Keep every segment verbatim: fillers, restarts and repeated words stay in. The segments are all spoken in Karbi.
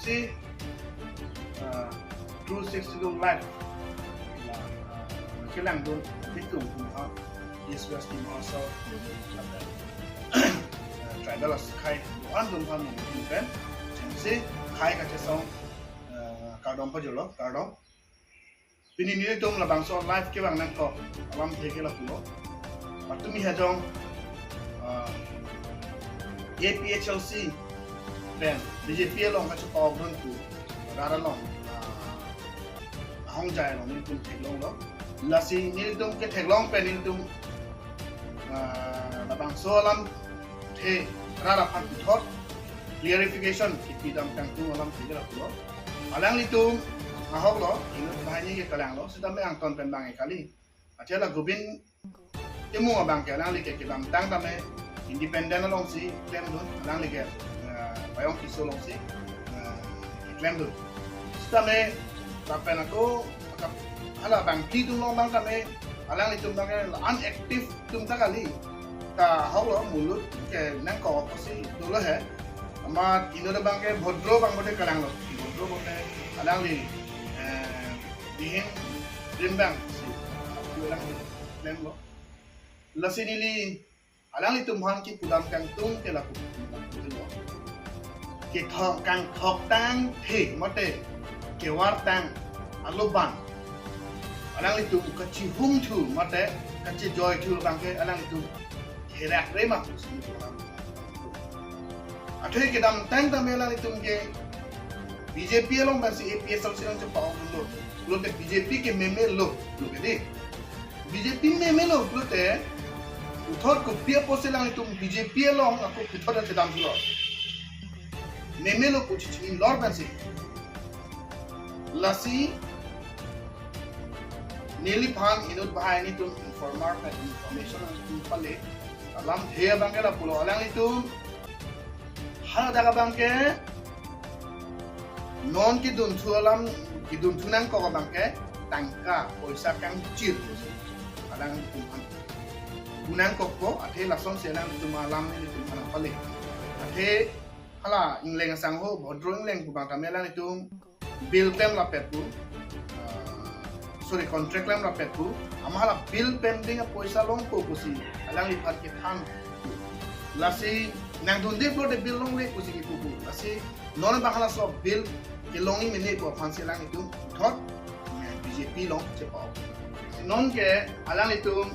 Sixty, uh, True sixty-two Live, la, uh, kelangdun, bitung tum ha, East West Dima Hasao, uh, tribal akhei, do-an tum ha nung pen, chengsi khei kachesong, uh, kardom pajirlo, kardom. Pini nelitum labangso live kevang nangkok alamthe ke lapulo. Patumi hajong, ah, A P H L C pen B J P along kachepa-ok dun pu rat along, ah, ahongjai along nelitum theklonglo. Lasi nelitum ketheklong pen nelitum, ah, labangso alamthe rat aphan puthot clarification kipidam kangtung alamthe ke lapulo. Alanglitum ahoklo, inut banghini ke kalanglo, sitame angton pen bang-e kali. Athe la Gobin Timung abang ke alangli ke kedamtang tame independent alongsi klemdun, alangli ke, eh, Payong Tisso alongsi, eh, klemdun. Sitame lapen ako, hala bangphli atum along abang tame, alanglitum abang ke unactive atum ta kali. Ta ahoklo, mulut ke nangkok apotsi dolo he. Amat inut abang ke Bhodro abang bote kalanglo. Bhodro bote alangli, eh, bihing rimbang si, alangli klemlo. Lasi neli alanglitum aphan kipudam kangtung ke lapu, lapu lo. Kethok kangthok tangthe mate kevartang aloban alanglitum kachihum thu mate kachejoi thu abang ke alanglitum therakre ma pusi neli pulang. Athe kedamtang tame alanglitum ke B J P along pensi A P H L C along chepa-ok dunlo. Pulote B J P ke memelo, pulo ke dei. B J P memelo pulote, puthot kopi apotsi alanglitum B J P along ako puthot chedam thulo. Memelo pu chichinglor pensi. Lasi neliphan inut banghini atum informer pen information nangtum pale, alamthe abang ke lapulo, alanglitum hadak abang ke non kedun thu alam, kedun thu nangkok abang ke tangka poisa kangchir. Alanglitum aphan pu nangkokpo, athe lasonsi alanglitum alam nelitum aphan pale. Athe hala Ingleng asangho, Bhodro Ingleng pu abang tame alanglitum bill klem lapet pu, ah, sorry, contract klem lapet pu, amat hala bill pending apoisa longpo pusi alangliphan kethan pu. Lasi nangdunde pulote bill longle pusi kipu pu. Lasi non abang halaso bill kelongji mene pu aphansi alanglitum thot, eh, B J P along chepa-ok. Non ke alanglitum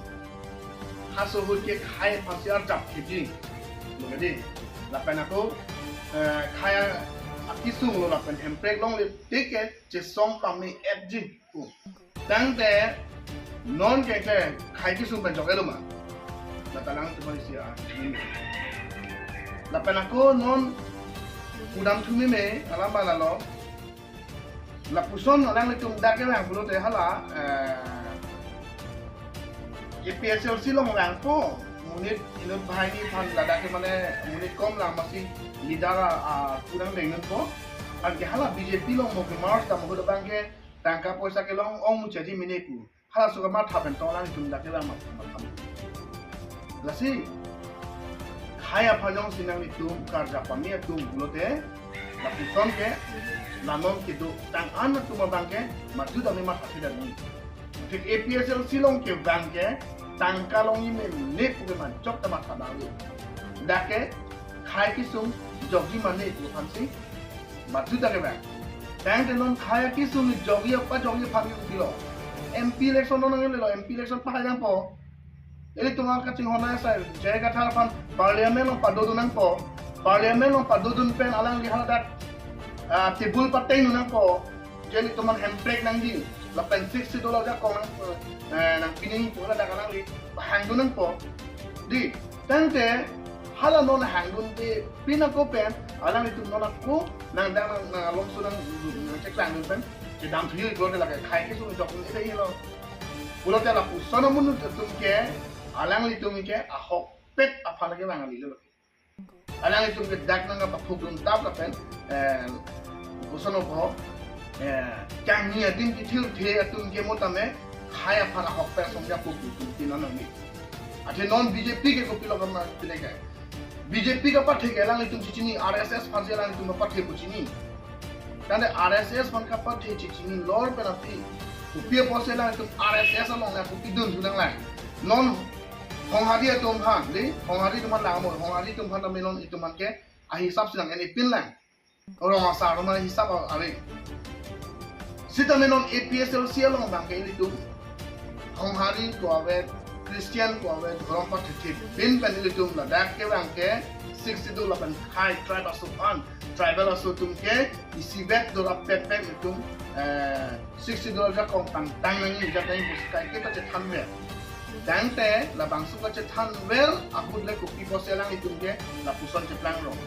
halaso ahut ke khei aphansi arjap kiji. Lo ke dei. Lapen ako, eh, khei akisung lo lapen hemprek longle tik ke chesong pame-etji pu. Tangte non ke ke khei kisung pen jok-etlo ma. Lata alanglitum isi a. Lapen ako non pudam thu meme alam ba lalo. Lapuson alanglitum dak kevang pulote hala, eh, A P H L C along vangpo, monit inut banghini aphan ladak ke mane monit kom lang masi leader a, a, kurang dengdunpo. Anke hala B J P along mo ke merge dam ahut abang ke tangka poisa kelong ong muchaji mene pu. Halaso kamatha pen tong alanglitum dak kevang mat, mat tham. Lasi khei aphan jongsi nanglitum karjap pame atum pulote, lapuson ke, la non kedotang an atum abang ke, madu dam ne matha thedam ni. Tik A P H L C along kevang ke, tangka longji mene pu ke man chok ta matha dam ni. Dak ke khei kisung jokji mane pu aphansi madu dak kevang. Tangte non khei kisung jokji apa jokji aphan ke kopilo. M P election non nanglelo, M P election pahai nangpo. Ilitum kachinghon asai, J I Kathar aphan parliament along padodun nangpo. Parliament along padodun pen alangli haladak, ah, table patengdun nangpo. Je ilitum aphan hemprek nangji. Lapen Sixth Schedule ajakong nang, eh, nangpi nangji pu haladak alangli hangdun nangpo. Dei, tangte hala non hangdunde pin ako pen, alanglitum non ako, nang dak nang, nang alongso nang, nangcheklangdun pen, chedam thuji pulote lake khei kisung jok ni ede lo. Pulote lapuson amonit atum ke, alanglitum ke, ahokpet aphan lake vang kali lo. Alanglitum ke dak nangkapaphukdun tap lapen, eh, koson opo, eh, kangni adim kethirthe atum ke mo tame, khei aphan ahokpet asong japu pu atum tin nang ni. Athe non B J P ke kopilo kama pine ke. B J P kapathe ke alanglitum chechini, R S S aphansi alanglitum kapathe pu chini. Tangte R S S aphan kapathe chechini lor pen aphi, kopi apotsi alanglitum R S S along nangkopidun thu nanglang? Non Honghari atum aphan, dei, Honghari atum aphan lang mo, Honghari atum aphan tame non itum aphan ke ahisap si nang-en-ipin lang. Rong asar atum aphan hisap ave. Sitame non A P H L C along abang ke ilitum Honghari ko ave, Christian ko ave, dhorom pathethe pin pen ilitum ladak ke abang ke Sixth Schedule lapen Khai tribe aso aphan, tribal aso atum ke isivet dora pepek itum, eh, Sixth Schedule ajakong pangtang nangji, ajat nangji pusi kaike kachethanver. Tangte labangso kachethanver ahut le kopi apotsi alanglitum ke lapuson cheplang rong?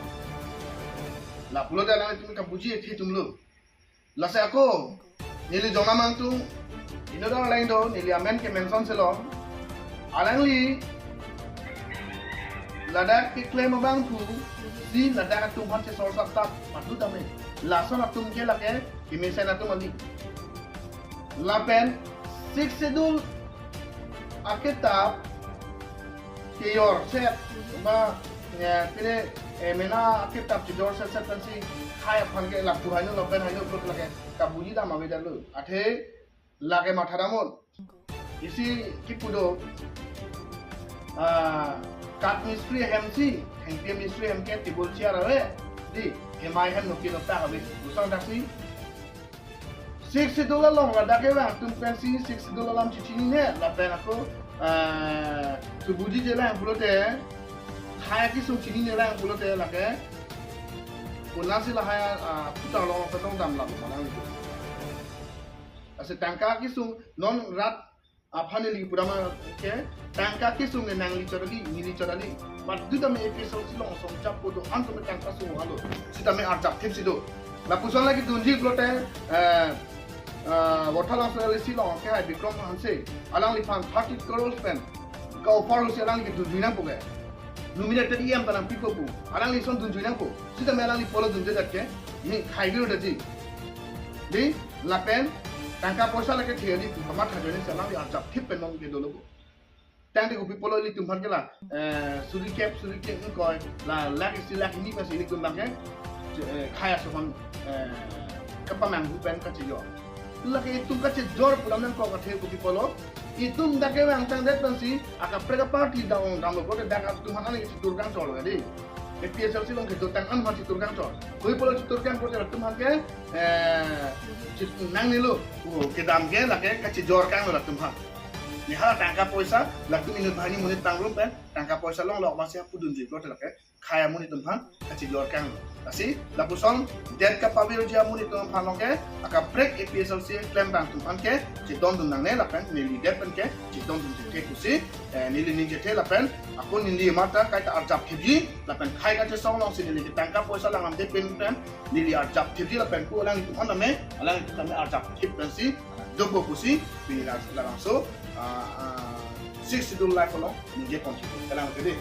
Lapulote alanglitum kabuji-e thi atumlo. Lasi ako, neli Jongnam angtung, inut arleng do, neli amen ke mention si lo. Alangli ladak keklem abangphu si ladak atum aphan chesor sap tap madu tame. Lason atum ke lake kemesen atum kali. Lapen Sixth Schedule akitap kejor set ba, eh, pine, eh, mena akitap kejor set set pensi Khai aphan ke lapu haino lapen haino pulo lake kabuji dam avedetlo. Athe lake matha damnon. Isi kipu do, ah, kat mistri ahem si, thengpi mistri ahem ke table chair ave, dei, hemai ahem noki nokta ave, lason thaksi Sixth Schedule along ladak kevang atum pensi Sixth Schedule alam chechinine, lapen ako, ah, kebujije lang pulote, Khai akesung chinine lang pulote lake, konatsi lahai, ah, putar long pen dongdam lam malang itu. Lasi tangka kesung non rat aphan neli pura ma ke, tangka kesung ne nangli chot kali, neli chot kali. Madu tame A P H L C along songchap kodo antum tangka sung halo. Sitame arjap thip si do. Lapuson lake dunji pulote, eh, eh, Vothatlangso L A C along kehai Bikram Hanse, alangliphan thirty crores pen ka-offer si alangli kedunjui nangpo ke. Nominated E M ta nangpipo pu. Alangli son dunjui nangpo. Sitame alangli pulo dunjui det ke, ne Khai biru detji. Dei, lapen tangka poisa lake theli pu kamatha ajoine si alangli arjap thip pen non ke dolo pu. Tangte kopi pulo ilitum aphan ke la, eh, suri kep, suri kep ingkoi, la lakh isi lakh hini pensi ilitum abang ke, eh, Khai aso aphan, eh, kapamanghu pen kachejor. Lake itum kachejor pu alam nangkok athe kopi pulo, itum dak kevang tangdet pensi akaprek aparty dam damlo pulote dak atum aphan ani chitur kangchor lo dei. A P H L C along kedotang an aphan chitur kangchor. Kopi pulo chitur kang pulote atum aphan ke, eh, chit nangnelo. O kedam ke lake kachejor kanglo atum aphan. Ne hala tangka poisa, latum inut banghini monit pangrum pen tangka poisa longlo amatsi pudunji pulote lake Khai amonit atum aphan kachejor kang. Lasi lapuson det kapavirji amonit atum aphan along ke akaprek A P H L C klembang atum aphan ke chedondun nangne lapen neli det pen ke chedondun chethe pusi, eh, neli ning chethe lapen ako neli mata kaita arjap thipji lapen Khai kachesong alongsi neli ke tangka poisa langdamde pen pen neli arjap thipji lapen ko alanglitum aphan tame, alanglitum tame arjap thip pensi dopo pusi pini la labangso, ah, ah, Sixth Schedule live along ningje pon thippo. Kalang ke dei.